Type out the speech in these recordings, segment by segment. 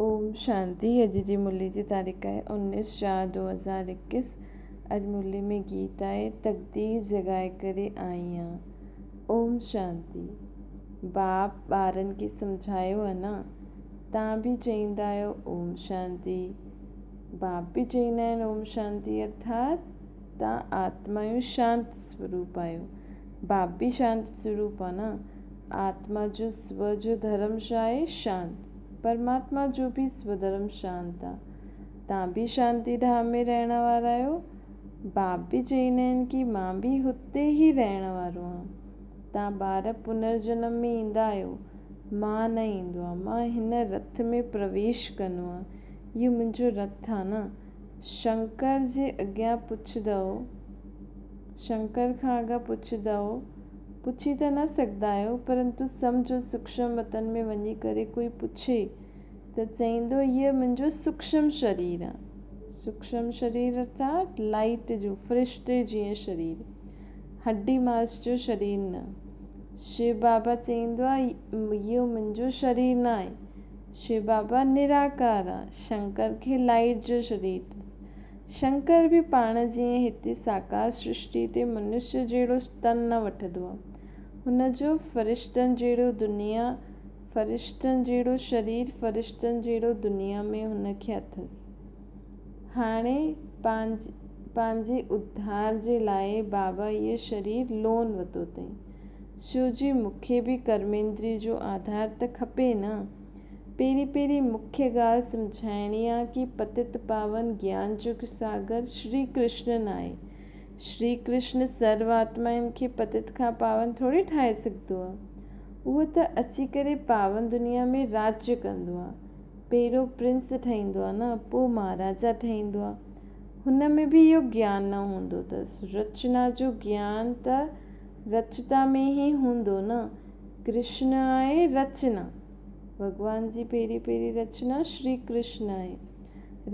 اوم شانتي اڄ جي مرلي جي تاريخ آهي 19 4 2021 اڄ مرلي ۾ گيت آهي تقدير جڳائي ڪري آئي آن اوم شانتي باپ ٻارن کي سمجهايو آ نه تان به چئيندا آهيو اوم شانتي باپ به چئيندا آهن اوم شانتي ارٿات تان آتمايون شانت سوروپ آهيو باپ به شانت سوروپ آ نه آتما جو سو جو ڌرم ڇا آهي شانت پرماتما جو به سوڌرم شانت آ. توهان به شانتي ڌام ۾ رهڻ وارا آهيو. باپ به چئيندا آهن ڪي مان به هتي ئي رهڻ وارو آهيان. توهان ٻار پنرجنم ۾ ايندا آهيو، مان نه ايندو آهيان. مان هن رٿ ۾ پرويش ڪندو آهيان. اهو منهنجو رٿ آ نه. شنڪر جي اڳيان پڇندؤ، شنڪر کان اڳيان پڇندؤ پڇي ته نه سگهندا آهيو پرنتو سمجهو سوڪشم وطن ۾ وڃي ڪري ڪوئي پڇي ته چئيندو هيء منهنجو سوڪشم شرير آ. سوڪشم شرير ارٿات لائيٽ جو فرشتي جيئن شرير، هڏي ماس جو شرير نه. شو بابا چئيندو آ اهو منهنجو شرير نه آهي. شو بابا نراڪار آ، شنڪر کي لائيٽ جو شرير اٿس. شنڪر به پاڻ جيئن هتي ساڪار سرشٽي تي منشيه جهڙو تن نه وٺندو آهي. هن جو فرشتن جهڙو دنيا، فرشتن جهڙو شرير، فرشتن جهڙو دنيا ۾ هن کي اٿس. هاڻي پنهنجي اڌار جي لاء بابا اهو شرير لون وتو اٿئي. ڇو جي مون کي به ڪرميندري جو آڌار ته کپي نه. پهرين پهرين مکيه ڳالهه سمجهائڻي آ ڪي پتت پاون گيان جو ساگر شري ڪرشن ناهي. شري ڪرشن سرو آتمائن کي پتت کان پاون ٿوري ٺاهي سگهندو آ. اهو ته اچي ڪري پاون دنيا ۾ راڄ ڪندو آ. پهريون پرنس ٺهيندو آ نه پوء مهاراجا ٺهيندو آ. هن ۾ به اهو گيان نه هوندو اٿس. رچنا جو گيان ته رچتا ۾ ئي هوندو نه. ڪرشن آهي رچنا. ڀڳوان جي پهرين پهرين رچنا شري ڪرشن آهي.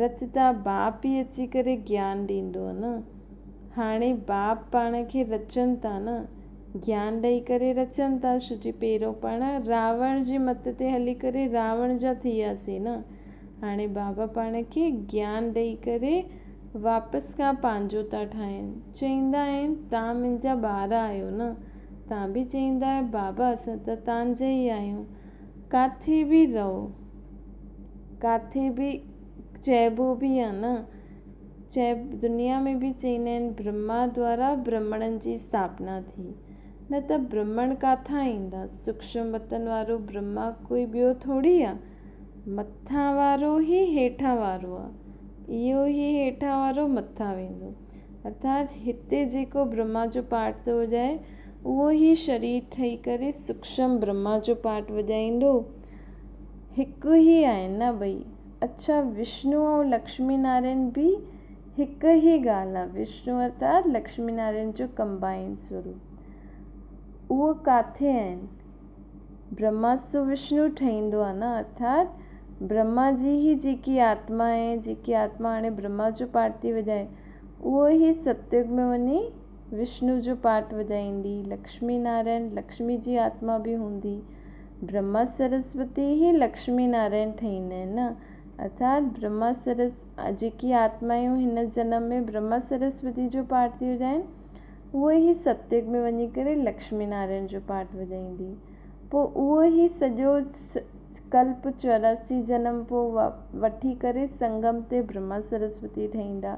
رچتا باپ ئي اچي ڪري گيان ڏيندو آهي نه. هاڻي باپ پاڻ کي رچن ٿا نه. گيان ڏئي ڪري رچن ٿا ڇو جي پهريون پاڻ راوڻ جي مت تي هلي ڪري راوڻ جا ٿي وياسين نه. هاڻي بابا پاڻ کي گيان ڏئي ڪري واپس کان پنهنجو ٿا ٺاهين. چئيندا آهن توهان منهنجا ٻار آهيو نه. توهان به چئيندا آهيو بابا اسان ته توهان جا ئي آهيون. ڪاٿي به رهو، ڪاٿي به چئبو به آهي نه، چئي دنيا ۾ به چئيندا آهن برهما دوارا برهمڻن جي اسٿاپنا ٿي، نه ته برهمڻ ڪاٿان ايندا؟ سوڪشم وطن وارو برهما ڪوئي ٻيو ٿوري آهي، مٿان وارو ئي هيٺان وارو آهي، اهو ئي هيٺان وارو مٿان ويندو. ارٿات هتي جيڪو برهما جو پاٺ ٿو وڄائي اهو ئي شرير ٺهي ڪري سوڪشم برهما جو پاٺ وڄائيندو. هڪ ئي آهن نه ٻئي. اڇا وشنو ۽ لڪشمي نارائڻ به هڪ ئي ڳالهه آهي. وشنو ارٿات لڪشمي نارائڻ جو ڪمبائن سوروپ. اهو ڪاٿي آهن؟ برهما سو وشنو ٺهيندو آهي نه ارٿات برهما جي ئي جيڪي آتما آهي جيڪي آتما هاڻي برهما جو پاٺ ٿي وڄائي اهو ئي ستيگ ۾ وڃي وشنو جو پاٺ وڄائيندي لڪشمي نارائڻ لڪشمي جي آتما به هوندي برهما سرسوتي ئي لڪشمي نارائڻ ٺهيندا آهن نه ارٿات برهما سرس جيڪي آتمايون هن جنم ۾ برهما سرسوتي جو پاٺ ٿي وڄائن اهو ئي ستيگ ۾ وڃي ڪري لڪشمي نارائڻ جو پاٺ وڄائيندي. پوء اهو ئي سڄو ڪلپ 84 جنم پوء وٺي ڪري سنگم تي برهما سرسوتي ٺهيندا.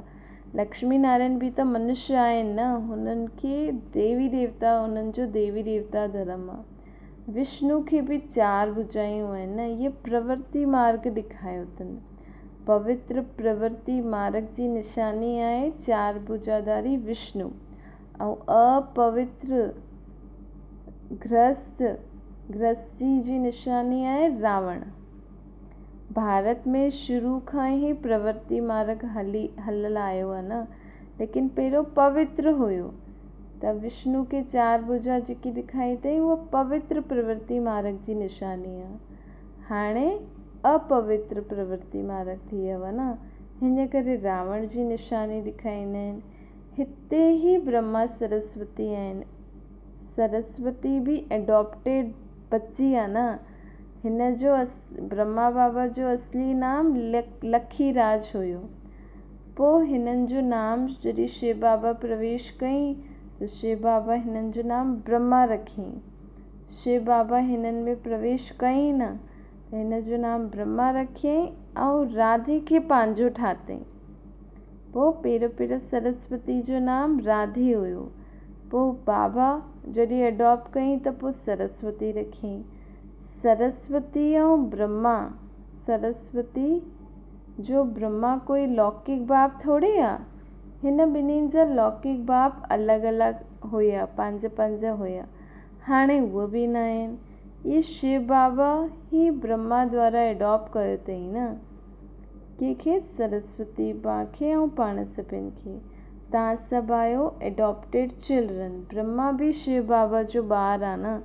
لڪشمي نارائڻ به ته منشيه آهن نه، هنن کي ديوي ديوتا، انهن جو ديوي ديوتا ڌرم آ. وشنو کي به چار ڀجايون آهن نه، اهي پرورتي مارگ ڏيکايو اٿن. پوتر پرورتي مارگ جي نشاني آهي چار ڀجاداري وشنو ۽ اپوتر گرهست گرهستي جي نشاني آهي راوڻ. ڀارت ۾ شروع کان ئي پرورتي مارگ هلي هليل آيو آهي نه ليڪن پهريون پوتر هيو ته وشنو کي چار ڀجا جيڪي ڏکائي اٿئي اها پوتر پرورتي مارگ جي نشاني آهي. هاڻي اپوتر پرورتي مارگ ٿي ويو آهي نه، هن ڪري راوڻ جي نشاني ڏيکاريندا آهن. هتي ئي برهما سرسوتي آهن. سرسوتي به ايڊاپٽيڊ بچي آهي نه، هن جو برهما بابا جو اصلي نام لکي راج هيو. پوء هنن جو نام جڏهن شو بابا پرويش ڪيائين ته شو بابا هنن جو نام برهما رکيائين. شو بابا هنن ۾ پرويش ڪيائين نه ته هن جو نام برهما رکيائين ۽ راڌي کي پنهنجو ٺاتائين. پوء پهريون پهريون سرسوتي جو نام راڌي هيو. پوء بابا جڏهن اڊاپٽ ڪيائين ته پوء سرسوتي رکيائين. سرسوتي ۽ برهما، سرسوتي جو برهما ڪوئي لوڪڪ باپ ٿوري آ. هن ٻنهين جا لوڪڪ باپ الڳ الڳ هيا، پنهنجا پنهنجا هيا. هاڻي اهي به نه آهن. اهي شو بابا هي برهما دوارا اڊاپٽ ڪيو اٿئي نه. ڪنهن کي؟ سرسوتي با کي ۽ پاڻ سڀن کي. توهان سڀ آهيو اڊاپٽيڊ چلڊرن. برهما به شو بابا جو ٻار آ نه.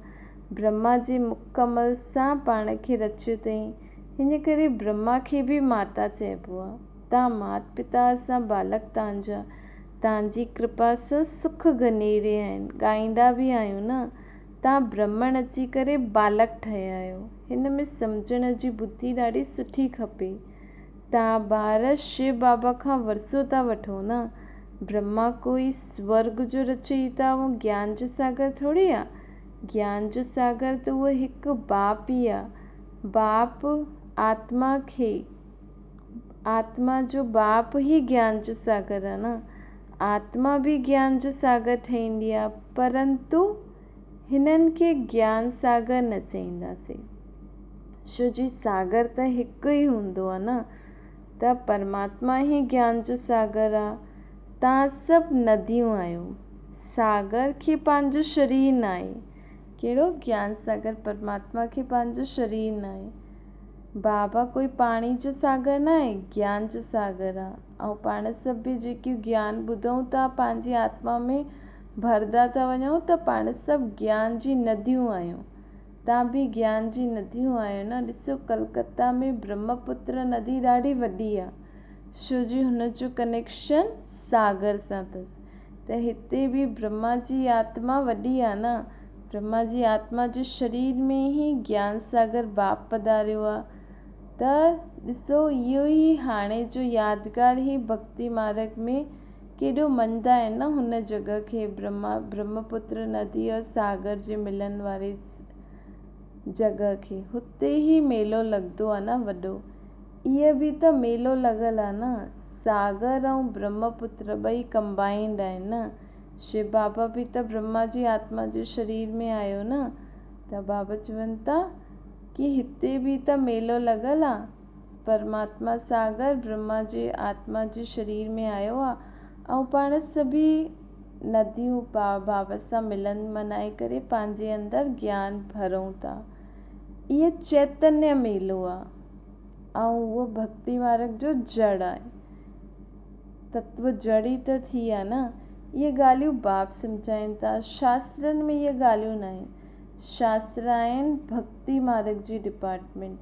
برهما جي مڪمل سان پاڻ کي رچيو اٿئي. هن ڪري برهما کي به ماتا چئبو آ. تان مات پتا اسان بالڪ تان جا، تان جي ڪرپا سان سک گني رهيا آهن، ڳائيندا به آهيون نه. تان برهمڻ اچي ڪري بالڪ ٺهيا آهيو. هن ۾ سمجهڻ جي ٻڌي ڏاڍي سٺي کپي. تان ٻار شو بابا کان ورثو ٿا وٺو نه. برهما ڪوئي سورڳ جو رچئيتا ۽ گيان جو ساگر ٿوري آ. گيان جو ساگر ته اهو هڪ باپ ئي آ. باپ آتما کي، آتما جو باپ ئي گيان جو ساگر آ نه. آتما به گيان جو ساگر ٺهندي آ، پرنتو هنن کي گيان ساگر نه چئينداسين. ڇو جي ساگر ته هڪ ئي هوندو آ نه. ته پرماتما ئي گيان جو ساگر آ. توهان سڀ نديون آهيو. ساگر کي پنهنجو شرير ناهي. ڪهڙو گيان ساگر پرماتما کي پنهنجو شرير ناهي. بابا ڪوئي پاڻي جو ساگر ناهي، گيان جو ساگر آ. ۽ پاڻ سڀ به جيڪي گيان ٻڌون ٿا پنهنجي آتما ۾ ڀردا ٿا وڃون ته پاڻ سڀ گيان جي نديون آهيون. تان به گيان جي نديون آهيو نه. ڏسو ڪلڪتا ۾ برهمپتر ندي ڏاڍي وڏي آ. ڇو جي هن جو ڪنيڪشن ساگر سان اٿس ته هتي به برهما جي آتما وڏي آ نه. برهما جي آتما جو شرير ۾ ئي گيان ساگر باپ پڌاريو آ ته ڏسو اهو ئي هاڻي جو يادگار هي ڀڳتي مارگ ۾ ڪيڏو مڃدا آهن نه هن جڳهه کي برهما برهمپتر ندي اور ساگر جي ملن واري جڳهه کي هتي ئي ميلو لڳندو آ نه وڏو. اهي به ته ميلو لڳل آ نه. ساگر ۽ برهمپتر ٻئي ڪمبائينڊ آهن نه. شو بابا به ته برهما جي آتما جي شرير ۾ آيو نه. ته بابا چون ٿا ڪي هتي به ته ميلو لڳل آ. پرماتما ساگر برهما جي آتما جي شرير ۾ آيو آ ۽ پاڻ سڀئي نديون بابا سان ملن منائي ڪري پنهنجي اندر گيان ڀرون ٿا. اهي چيتنيه ميلو آ ۽ اهو ڀڳتي مارگ جو جڙ آهي. تتو جڙ ئي ته ٿي آ نه. اهي ڳالهيون باپ سمجهائين ٿا. شاسترن ۾ اهي ڳالهيون نه آهن. شاستر آهن ڀڳتي مارگ جي ڊپارٽمينٽ.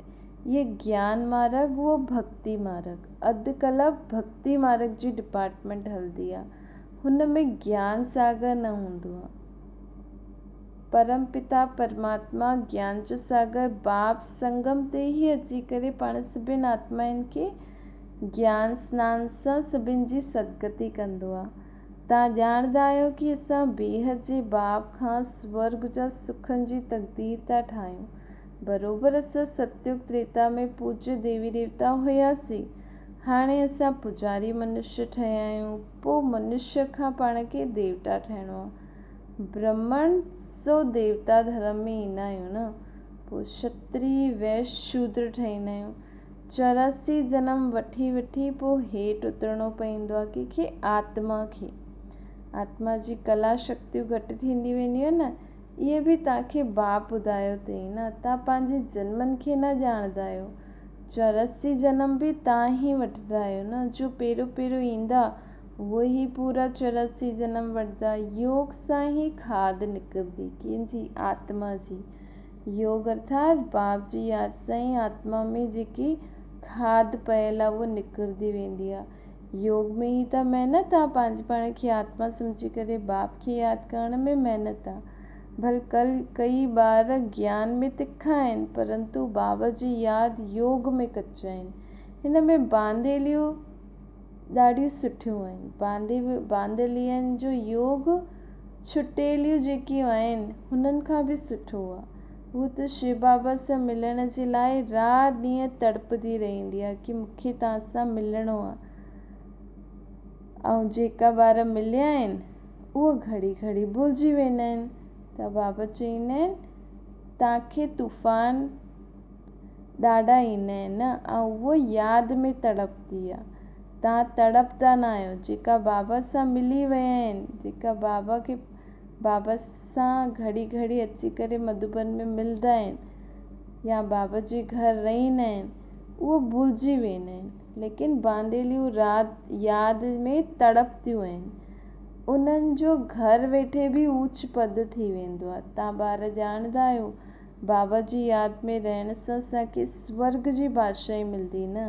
اهي گيان مارگ اهو ڀڳتي مارگ. اڌ ڪلپ ڀڳتي مارگ جي ڊپارٽمينٽ هلندي آ. هن ۾ گيان ساگر نه هوندو آ. پرم پتا پرماتما گيان جو ساگر باپ سنگم تي ئي اچي ڪري پاڻ سڀن آتمائن کي گيان سنان سان سڀن جي سدگتي ڪندو آ. توهان ڄاڻندا آهيو ڪي اسان بيحد جي باپ کان سورڳ جا سکن جي تقدير ٿا ٺاهيون. بروبر اسان ستيوگ تريتا ۾ پوڄيه ديوي ديوتا هياسين. هاڻي اسان پوڄاري منشيه ٺهيا آهيون. پوء منشيه کان پاڻ کي ديوتا ٺهڻو آهي. برهمڻ سو ديوتا ڌرم ۾ ايندا آهيون نه. پوء شتري، ويش، شودر ٺهيندا آهيون. 84 جنم وٺي وٺي پوء هيٺ اترڻو پوندو آهي ڪنهن کي؟ آتما کي. آتما جي ڪلا شڪتيون گهٽ ٿيندي وينديون آهن نه. اهي به توهان کي باپ ٻڌايو اٿئي نه. توهان پنهنجي جنمن کي نه ڄاڻندا آهيو. 84 جنم به توهان ئي وٺندا آهيو نه. جو پهريون پهريون ايندا اهي ئي پورا 84 جنم وٺندا. يوگ سان ئي کاڌ نڪرندي ڪنهن جي؟ آتما جي. يوگ ارٿات باپ جي ياد سان ئي آتما ۾ جيڪي کاڌ پيل آهي اهو نڪرندي ويندي آهي. يوگ ۾ ئي ته محنت آهي. پنهنجي پاڻ کي آتما سمجهي ڪري باپ کي ياد ڪرڻ ۾ محنت آهي. ڀل ڪل ڪئي ٻار گيان ۾ تکا آهن، پرنتو بابا جي ياد يوگ ۾ ڪچا آهن. هن ۾ بانديليون ڏاڍيون سٺيون آهن. باندي بانديلين جو يوگ ڇٽيليون جيڪيون آهن، هنن کان به سٺو آهي. هو ته شو بابا سان ملڻ جي لاء رات ڏينهن تڙپندي رهندي آهي ڪي مون کي توهان سان ملڻو آهي. ۽ جيڪا ٻار مليا آهن اهي گهڙي گهڙي ڀلجي ويندا آهن ته بابا چئيندا آهن توهان کي طوفان ڏاڍا ايندا آهن نه ۽ اهو ياد ۾ تڙپندي آهي توهان تڙپندا نه آهيو جيڪا بابا سان ملي ويا آهن جيڪا بابا کي بابا سان گهڙي گهڙي اچي ڪري مڌوبن ۾ ملندا آهن يا بابا جي گهر رهندا آهن اهو ڀلجي ويندا آهن ليڪن بانديليون رات ياد ۾ تڙپنديون آهن. انهن جو گهر ويٺي به اوچ پد ٿي ويندو آهي. توهان ٻار ڄاڻندا آهيو، بابا جي ياد ۾ رهڻ سان اسان کي سورڳ جي بادشاهي ملندي نه؟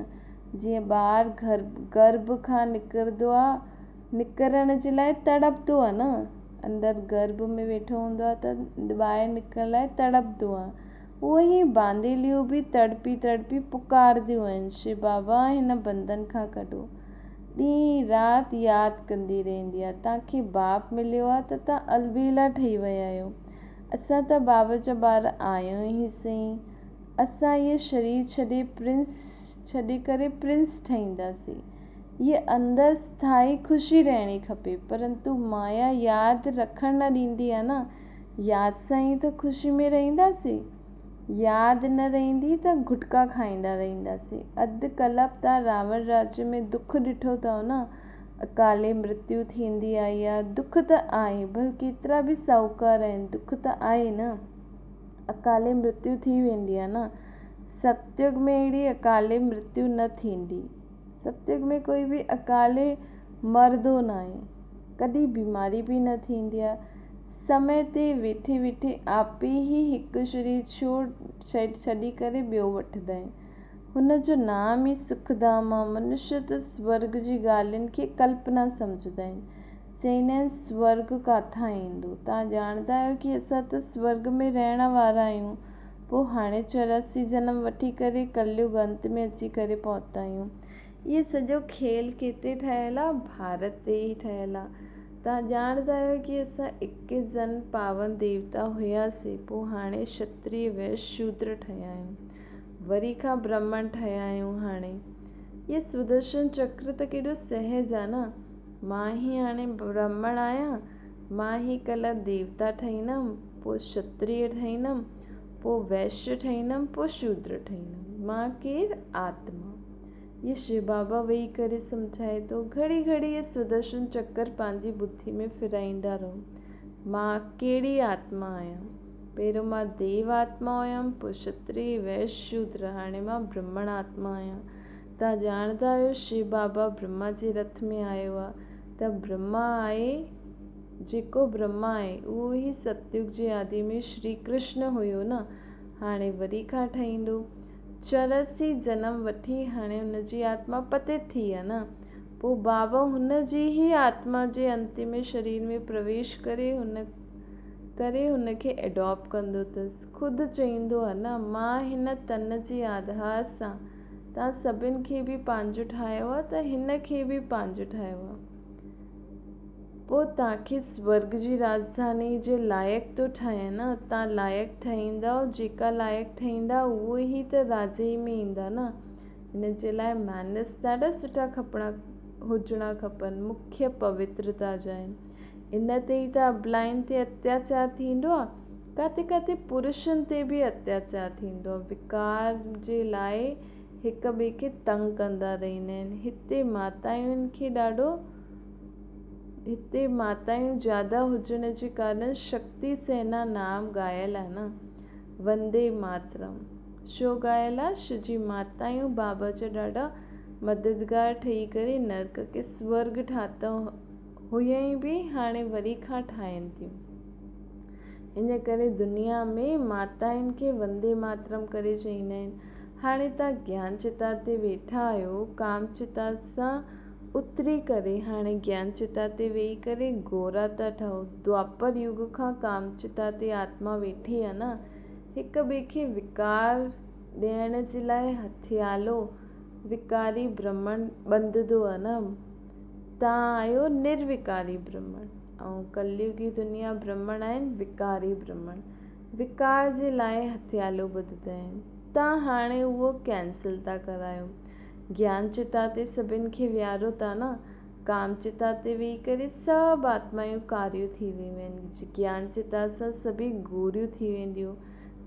جيئن ٻار گهر گرڀ کان نڪرندو آهي، نڪرڻ جي لاء تڙپندو آهي نه؟ اندر گرڀ ۾ ويٺو هوندو آهي ته ٻاهر نڪرڻ لاء تڙپندو آهي. اهي ئي بانديليون به تڙپي تڙپي پڪارنديون آهن، شو بابا هن بنڌن کان ڪڍو. ڏينهن رات ياد ڪندي رهندي آهي. توهان کي باپ مليو آهي ته توهان البيلا ٺهي ويا آهيو. اسان ته بابا جا ٻار آهيون ئي سهي. اسان هيء شرير ڇڏي پرنس ڇڏي ڪري پرنس ٺهينداسين. هيء اندر اسٿائي خوشي رهڻي کپي. پرنتو مايا ياد رکڻ نه ڏيندي آهي نه. ياد سان ئي ته خوشي ۾ رهنداسين. ياد نه رهندي ته گٽڪا کائيندا رهنداسين. اڌ ڪلپ تان راوڻ راجيه ۾ دک ڏٺو اٿو نه؟ اڪالي مرتيو ٿيندي آئي آ. دک ته آهي، ڀل ڪيترا به ساهوڪار آهن، دک ته آهي نه. اڪالي مرتيو ٿي ويندي آ نه. ستيگ ۾ اهڙي اڪالي مرتيو نه ٿيندي. ستيگ ۾ ڪوئي به اڪالي مردو ناهي. ڪڏهن بيماري به نه ٿيندي آ. سمي تي ويٺي ويٺي آپي ئي هڪ شرير ڇوڙ ڇڏي ڪري ٻيو وٺندا آهن. هن جو نام ئي سک ڌام آ. منشيه ته سورڳ جي ڳالهين کي ڪلپنا سمجهندا آهن. چئيندا آهن سورڳ ڪاٿان ايندو؟ توهان ڄاڻندا آهيو ڪي اسان ته سورڳ ۾ رهڻ وارا آهيون. پوء هاڻي 84 جنم وٺي ڪري ڪليگ انت ۾ اچي ڪري پهتا آهيون. اهي سڄو کيل ڪيتي ٺهيل آ؟ ڀارت تي ئي ٺهيل آ. توهان ڄاڻندا آهيو ڪي اسان اڪيس جن پاون ديوتا هياسي، پوء هاڻي ڪشتريه ويش شودر ٺهيا آهيون. وري کان برهمڻ ٺهيا آهيون هاڻي. اهي سودرشن چڪر ته ڪيڏو سهج آ نه. مان ئي هاڻي برهمڻ آهيان، مان ئي ڪلهه ديوتا ٺهيندم، پوء ڪشتريه ٺهيندم، پوء ويشيه ٺهيندم، پوء شودر ٺهيندم. مان ڪير؟ آتما. اهي شو بابا ويهي ڪري سمجهائي ٿو. گهڙي گهڙي اهي سودرشن چڪر پنهنجي ٻڌي ۾ ڦيرائيندا رهو. مان ڪهڙي آتما آهيان؟ پهريون مان ديو آتما هيم، پوء ڪشتريه، ويش، شودر، هاڻي مان برهمڻ آتما آهيان. توهان ڄاڻندا آهيو شو بابا برهما جي رٿ ۾ آيو آهي ته برهما آهي، جيڪو برهما آهي اهو ئي ستيگ جي آدي ۾ شري ڪرشن هيو نه، هاڻي وري کان ٺهيندو. 84 جنم وٺي هاڻي هن جي آتما پتت ٿي آ نه، پوء بابا هن جي ئي آتما جي انتم شرير ۾ پرويش ڪري هن ڪري هن کي ايڊاپٽ ڪندو اٿس. خود چئيندو آ نه، مان هن تن جي آڌار سان توهان سڀن کي به پنهنجو ٺاهيو آ ته هن کي به پنهنجو ٺاهيو آ. پوء توهان کي سورڳ جي راڄڌاني جي لائق ٿو ٺاهيان نه، توهان لائق ٺهيندؤ، جيڪا لائق ٺهيندا اهو ئي ته راڄئي ۾ ايندا نه. ان جي لاء مينرس ڏاڍا سٺا کپڻا هجڻا کپن، مکيه پوترتا جا آهن. ان تي ئي ته ابلائن تي اتياچار ٿيندو آهي، ڪاٿي ڪاٿي پرشن تي به اتياچار ٿيندو آهي، وڪار جي لاء هڪ ٻئي کي تنگ ڪندا رهندا آهن. هتي ماتائن کي ڏاڍو هتي ماتائون زياده هجڻ جي ڪارڻ شڪتي سينا نام ڳايل آهي نه. وندي ماترم ڇو ڳايل آهي؟ ڇو جي ماتائون بابا جا ڏاڍا مددگار ٺهي ڪري نرڪ کي سورڳ ٺاتا هيائين به هاڻي وري کان ٺاهين ٿيون. ان ڪري دنيا ۾ ماتائن کي وندي ماترم ڪري چئيندا آهن. هاڻي تان گيان چتا تي ويٺا آهيو، ڪام چتا سان اتري ڪري هاڻي گيان چتا تي ويهي ڪري گورا ٿا ٺهو. دوآپر يگ کان ڪام چتا تي آتما ويٺي آ نه. هڪ ٻئي کي وڪار ڏيڻ جي لاءِ هٿيالو وڪاري برهمڻ ٻڌندو آ نه. تان آهيو نروڪاري برهمڻ ۽ ڪليگي دنيا برهمڻ آهن وڪاري برهمڻ. وڪار جي لاءِ هٿيالو ٻڌندا آهن. تان هاڻي اهو ڪينسل ٿا ڪرايو. گيان چتا تي سڀن کي ويهاريو ٿا نه. ڪام چتا تي ويهي ڪري سڀ آتمايون ڪاريون ٿي ويون آهن. گيان چتا سان سڀئي گوريون ٿي وينديون.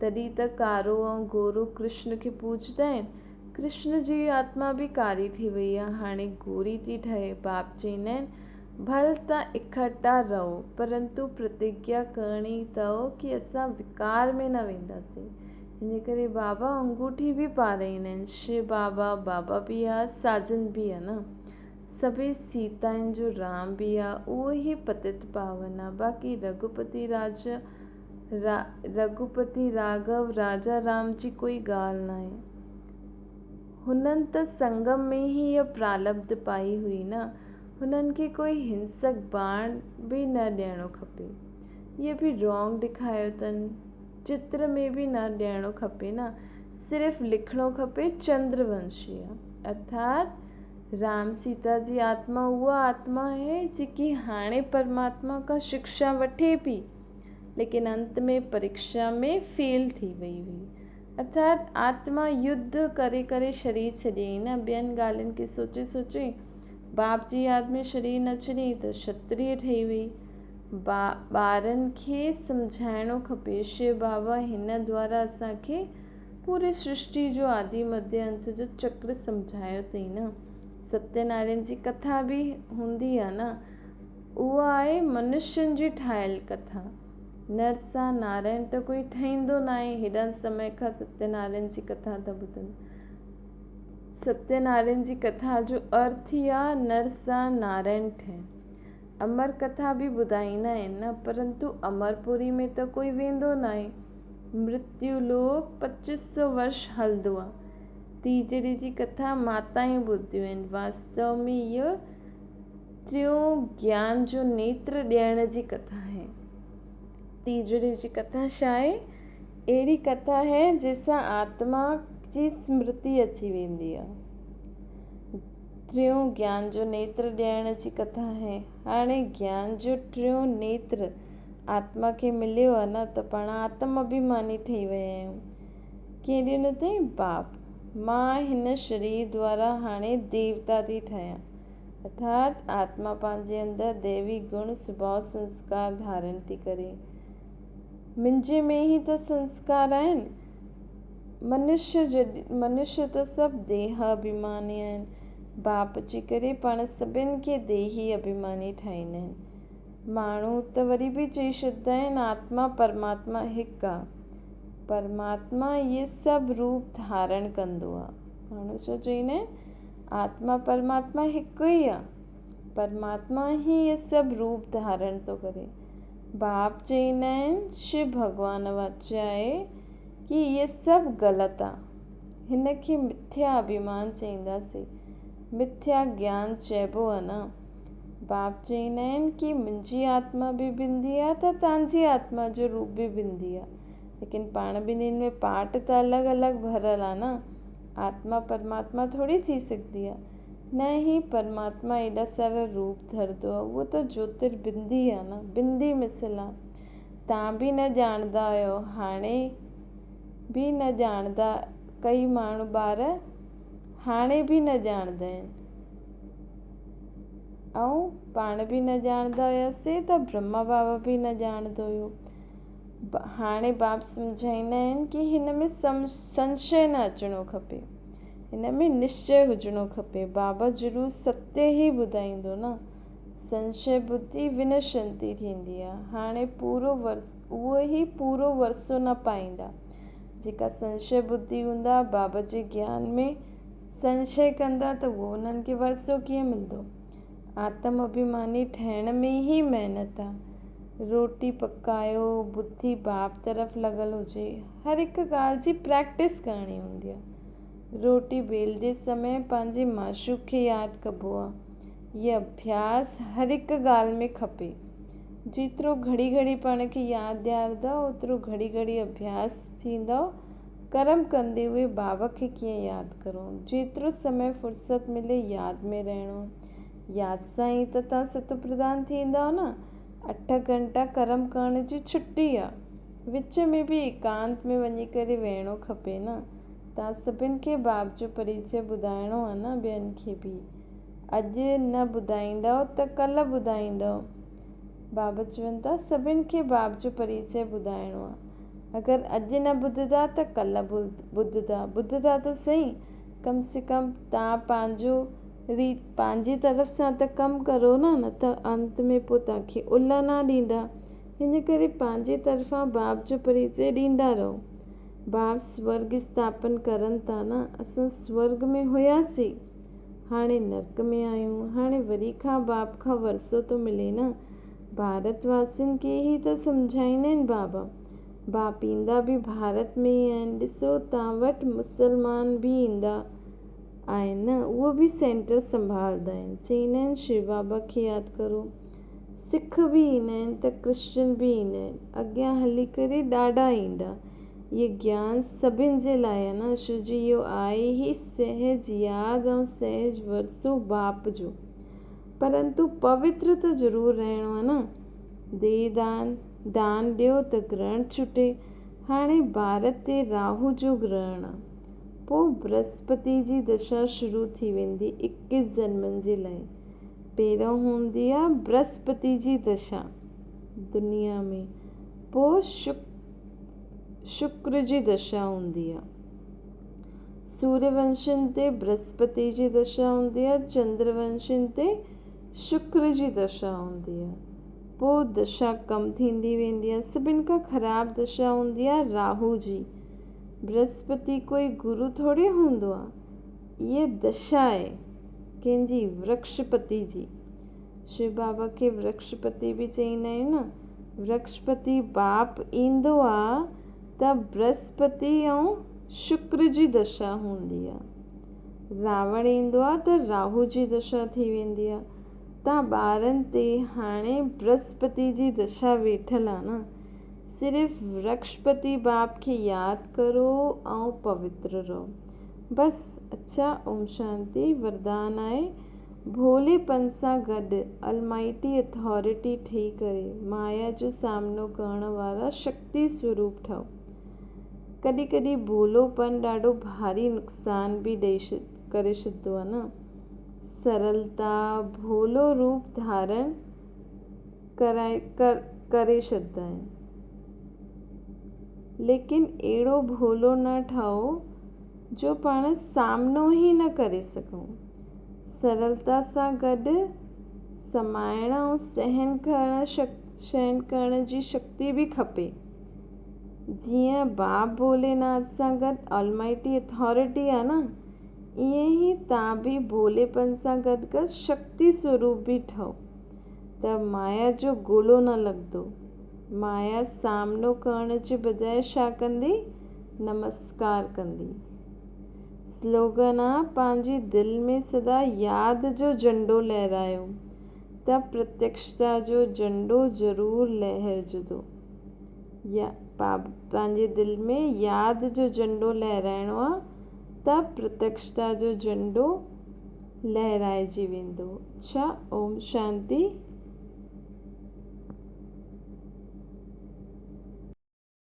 تڏهن ته ڪارو ۽ گورو ڪرشن کي پوڄندا آهن. ڪرشن جي آتما به ڪاري ٿي وئي آهي، هاڻي گوري ٿي ٺهي. باپ چوندا آهن، ڀل ته اڪٺا رهو، پرنتو پرتگيا ڪرڻي اٿو ڪي اسان وڪار ۾ نه وينداسين. ان ڪري بابا انگوٺي به پارائيندا آهن. شو بابا، بابا به آهي، ساجن به آهي نه. سڀئي سيتائن جو رام به آهي، اهو ئي پتت پاون آهي. باقي رگهوپتي راجا، رگهوپتي راگهو راجا رام جي ڪوئي ڳالهه ناهي. هنن ته سنگم ۾ ئي اها پرالبڌ پائي هئي نه. هنن کي ڪوئي هنسڪ باڻ به نه ڏيڻو کپي. اهي به رانگ ڏيکاريو اٿن. چتر ۾ به نه ڏيڻو کپي نه. صرف لکڻو کپي چندر ونشي آ. ارٿات رام سيتا جي آتما اها آتما آهي جيڪي هاڻي پرماتما کان شڪشا وٺي پئي، ليڪن انت ۾ پريڪشا ۾ فيل ٿي وئي هئي. ارٿات آتما يڌ ڪري ڪري شرير ڇڏيائين نه، ٻين ڳالهين کي سوچي سوچي باپ جي ياد ۾ شرير نه ڇڏيائين ته شتريه ٺهي وئي. ٻارن کي سمجهائڻو کپي. شو بابا هن دوارا اسان کي پوري سرشٽي جو آدي مڌيه انت جو چڪر سمجهايو اٿئي نه. ستيه نارائڻ جي ڪٿا به هوندي آ نه، اها آهي منشين جي ٺاهيل ڪٿا. نر سان نارائڻ ته ڪوئي ٺهيندو ناهي. هيڏن سمي کان ستيه نارائڻ جي ڪٿا ٿا ٻڌن. ستيه نارائڻ جي ڪٿا جو ارٿ ئي آ نر سان نارائڻ ٺهڻ. امر ڪٿا به ٻڌائيندا آهن نه، پرنتو امرپوري ۾ ته ڪوئي ويندو ناهي. مرتيو لوڪ پچيس سو ورش هلندو آ. ٽيجڙي جي ڪٿا ماتائون ٻڌيون آهن. واستو ۾ اهو ٽيون گيان جو نيتر ڏيڻ جي ڪٿا آهي. ٽيجڙي جي ڪٿا ڇا آهي؟ اهڙي ڪٿا آهي جنهن سان آتما جي سمرتي اچي ويندي آهي. ٽيون گيان جو نيتر ڏيڻ جي ڪٿا آهي. هاڻي گيان جو ٽيون نيتر آتما کي مليو آهي نه ته پاڻ آتم اڀيماني ٺهي ويا آهيون. ڪنهن ڏنو اٿئي؟ باپ. مان هن شرير دوارا هاڻي ديوتا ٿي ٺهيان. ارٿات آتما پنهنجي اندر ديوي گڻ سڀاء سنسڪار ڌارڻ ٿي ڪري. منهنجي ۾ ئي ته سنسڪار آهن. منشيه ته سڀ ديهه اڀيماني آهن. باپ جي ڪري پاڻ سڀن کي ديهي اڀيماني ٺاهيندا آهن. ماڻهو ته وري به چئي ڇڏيندا آهن آتما پرماتما هڪ آ. پرماتما اهي سڀ روپ ڌارڻ ڪندو آ. ماڻهو ڇا چئيندا آهن؟ آتما پرماتما هڪ ئي آ. پرماتما ئي اهي سڀ روپ ڌارڻ ٿو ڪري. باپ چئيندا آهن شو ڀڳوان واچ آهي ڪي اهي سڀ غلط آ. هن کي مٿيا اڀيمان چئينداسين. مٿيا گيان چئبو آ نه. باپ چئيندا آهن ڪي منهنجي آتما به بندي آ ته توهان جي آتما جو روپ به بندي آ. ليڪن پاڻ ٻنهين ۾ پارٽ ته الڳ الڳ ڀريل آ نه. آتما پرماتما ٿوري ٿي سگهندي آ. نه ئي پرماتما ايڏا سارا روپ ڌرندو آ. اهو ته جوتر بندي آ نه، بندي مثل آ. تان به نه ڄاڻندا آهيو، هاڻي به نه ڄاڻندا. ڪئي ماڻهو ٻار هاڻي به نه ڄاڻندا آهن. ۽ پاڻ به نه ڄاڻندا هياسين ته برهما بابا به نه ڄاڻندو هيو. هاڻي باپ سمجهائيندا آهن ڪي هن ۾ سنشي نه اچڻو کپي، هن ۾ نشچي هجڻو کپي. بابا ضرور ستيه ئي ٻڌائيندو نه. سنشي ٻڌي ونشنتي ٿيندي آهي. هاڻي پورو اهو ئي پورو ورثو نه پائيندا جيڪا سنشي ٻڌي هوندا. بابا جي گيان ۾ سنشي ڪندا ته اهو انهن کي ورثو ڪيئن ملندو؟ آتم اڀيماني ٺهڻ ۾ ئي محنت آ. روٽي پڪايو، ٻڌي باپ طرف لڳل هجي. هر هڪ ڳالهه جي پريڪٽس ڪرڻي هوندي آ. روٽي بيلدي سمي پنهنجي معشوق کي ياد ڪبو آ. هي اڀياس هر هڪ ڳالهه ۾ کپي. جيترو گهڙي گهڙي پاڻ کي ياد ڏيارندؤ، اوترو گهڙي گهڙي اڀياس ٿيندو. ڪرم ڪندي هئي بابا کي ڪيئن ياد ڪرڻو، جيترو سمي فرصت ملي ياد ۾ رهڻو. ياد سان ئي ته توهان ستوپرڌان ٿيندؤ نه. اٺ گهنٽا ڪرم ڪرڻ جي ڇٽي آ. وچ ۾ به ايڪانت ۾ وڃي ڪري ويهڻو کپي نه. توهان سڀن کي باب جو پريچي ٻڌائڻو آ نه ٻين کي به. اڄ نه ٻڌائيندؤ ته ڪلهه ٻڌائيندؤ. بابا چون ٿا سڀن کي باب جو پريچي ٻڌائڻو آ. اگر اڄ نه ٻڌندا ته ڪلهه ٻڌندا. ٻڌندا ته سهي، ڪم سي ڪم توهان پنهنجو ريت پنهنجي طرف سان ته ڪم ڪرو نه، نه ته انت ۾ پوء توهان کي الهه نه ڏيندا. ان ڪري پنهنجي طرفان باب جو پريچي ڏيندا رهو. باب سورڳ اسٿاپن ڪرن ٿا نه، اسان سورڳ ۾ هياسين، هاڻي نرڪ ۾ آهيون، هاڻي وري کان باپ کان ورثو ٿو ملي نه. ڀارت واسين کي ئي ته سمجهائيندا آهن بابا. باپ ايندا به ڀارت ۾ ئي آهن. ڏسو توهان وٽ مسلمان به ايندا آهن نه، اهو به سينٽر سنڀالندا آهن. چئيندا آهن شو بابا کي ياد ڪرو. سک به ايندا آهن ته ڪرسچن به ايندا آهن. اڳيان هلي ڪري ڏاڍا ايندا. اهي گيان سڀن جي لاء آهي نه. شو جي اهو آهي ئي سهج ياد ۽ سهج ورثو باپ جو. پرنتو پوتر ته ضرور رهڻو آهي نه. ديهه دان، دان ڏيو ته گرهڻ ڇٽي. هاڻي ڀارت تي راهو جو گرهڻ آ. پوء برهسپتي جي دشا شروع ٿي ويندي اڪيس جنمن جي لاء. پهريون هوندي آ برهسپتي جي دشا دنيا ۾، پوء شڪر جي دشا هوندي آ. سوريه ونشين تي برهسپتي جي دشا هوندي آهي، چندر ونشين تي شڪر جي دشا هوندي آهي. پوء دشا ڪم ٿيندي ويندي آهي. سڀن کان خراب دشا هوندي آهي راهو جي. برهسپتي ڪوئي گرو ٿوري هوندو آهي. اها دشا آهي ڪنهن جي؟ ورڪشپتي جي. شو بابا کي ورڪشپتي به چئيندا آهيون نه. ورڪشپتي باپ ايندو آ ته برهسپتي ۽ شڪر جي دشا هوندي آ. راوڻ ايندو آ ته راهو جي دشا ٿي ويندي آ. تان ٻارن تي هاڻي برهسپتي جي دشا ويٺل آ نه. صرف ورڪشپتي باپ کي ياد ڪرو ۽ پوتر رهو. بس اڇا اوم شانتي وردان آهي ڀولي پن سان گڏ المائٽي اٿارٽي ٺهي ڪري مايا جو سامنو ڪرڻ وارا شڪتي سوروپ ٺهو. ڪڏهن ڪڏهن ڀولو پن ڏاڍو ڀاري نقصان به ڏئي ڪري ڇڏندو آهي نه. سرلتا ڀولو روپ ڌارڻ ڪرائي ڪري ڇڏندا آهن. ليڪن اهڙو ڀولو نه ٺهو جو پاڻ سامنو ئي نه ڪري سگهون. سرلتا سان گڏ سمائڻ ۽ سهن ڪرڻ سهن ڪرڻ جي شڪتي به کپي. جيئن باب ڀوليناٿ سان گڏ آلمائٽي اٿارٽي آ نه، ائين ئي تان به ڀوليپن سان گڏ گڏ شڪتي سوروپ به ٺهو ته مايا جو گولو نه لڳندو. مايا سامنو ڪرڻ جي بجاء ڇا ڪندي؟ نمسڪار ڪندي. سلوگن آ پنهنجي دل ۾ سدا ياد جو جهنڊو لهرايو ته پرتيڪشتا جو جهنڊو ضرور لهرجندو. يا پنهنجي دل ۾ ياد جو جهنڊو لهرائڻو آ ته پرتيڪشتا جو جهنڊو لهرائجي ويندو. اڇا اوم شانتي.